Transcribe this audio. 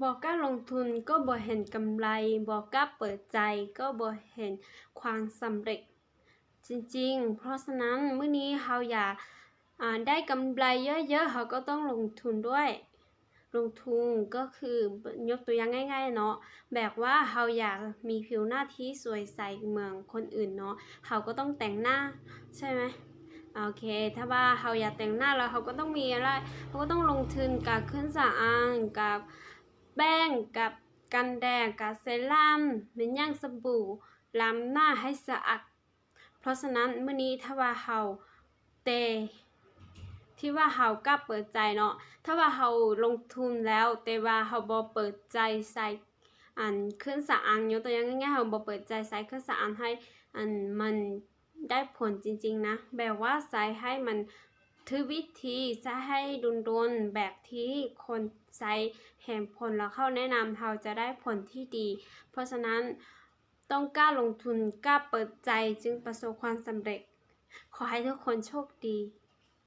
ບໍ່ກ້າລົງທຶນກໍບໍ່ເຫັນກຳໄລ, ບໍ່ກ້າເປີດໃຈກໍບໍ່ເຫັນຄວາມສຳເລັດຈິງໆ. ເພາະສະນັ້ນ ມື້ນີ້ເຮົາຢາກ ອາ ໄດ້ກຳໄລເຍີະໆ ເຮົາກໍຕ້ອງລົງທຶນດ້ວຍ. ລົງທຶນກໍຄື ຍົກຕົວຢ່າງງ່າຍໆເນາະ ແບບວ່າເຮົາຢາກມີຜິວໜ້າທີ່ສວຍໃສເໝືອນຄົນອື່ນເນາະ ເຮົາກໍຕ້ອງແຕ່ງໜ້າ ໃຊ່ໄໝ? ໂອເຄ ຖ້າວ່າເຮົາຢາກແຕ່ງໜ້າແລ້ວ ເຮົາກໍຕ້ອງມີອະໄລ ເຮົາກໍຕ້ອງລົງທຶນກັບເຄື່ອງສຳອາງ ກັບແປ້ງ ກັບກັນແດດ ກັບເຊຣຳ ແມ່ນຫຍັງ ສະບູ ລ້າງໜ້າໃຫ້ສະອາດ. ເພາະສະນັ້ນ ມື້ນີ້ຖ້າວ່າເຮົາ ແຕ່ ທີ່ວ່າເຮົາກ້າເປີດໃຈເນາະ ຖ້າວ່າເຮົາລົງທຶນແລ້ວ ແຕ່ວ່າເຮົາບໍ່ເປີດໃຈໃສ່ ອັນ ເຄື່ອງສຳອາງ ຍົກຕົວຢ່າງງ່າຍໆ ເຮົາບໍ່ເປີດໃຈໃສ່ເຄື່ອງສຳອາງໃຫ້ ອັນ ມັນໄດ້ຜົນຈິງໆນະ ແບບວ່າໃຊ້ໃຫ້ມັນຖືກວິທີ ໃຊ້ໃຫ້ດົນໆ ແບບທີ່ຄົນໃຊ້ເຫັນຜົນ ແລ້ວເຂົາແນະນຳ ເຮົາຈະໄດ້ຜົນທີ່ດີ. ເພາະສະນັ້ນ ຕ້ອງກ້າລົງທຶນ ກ້າເປີດໃຈ ຈຶ່ງປະສົບຄວາມສຳເລັດ. ຂໍໃຫ້ທຸກຄົນໂຊກດີ.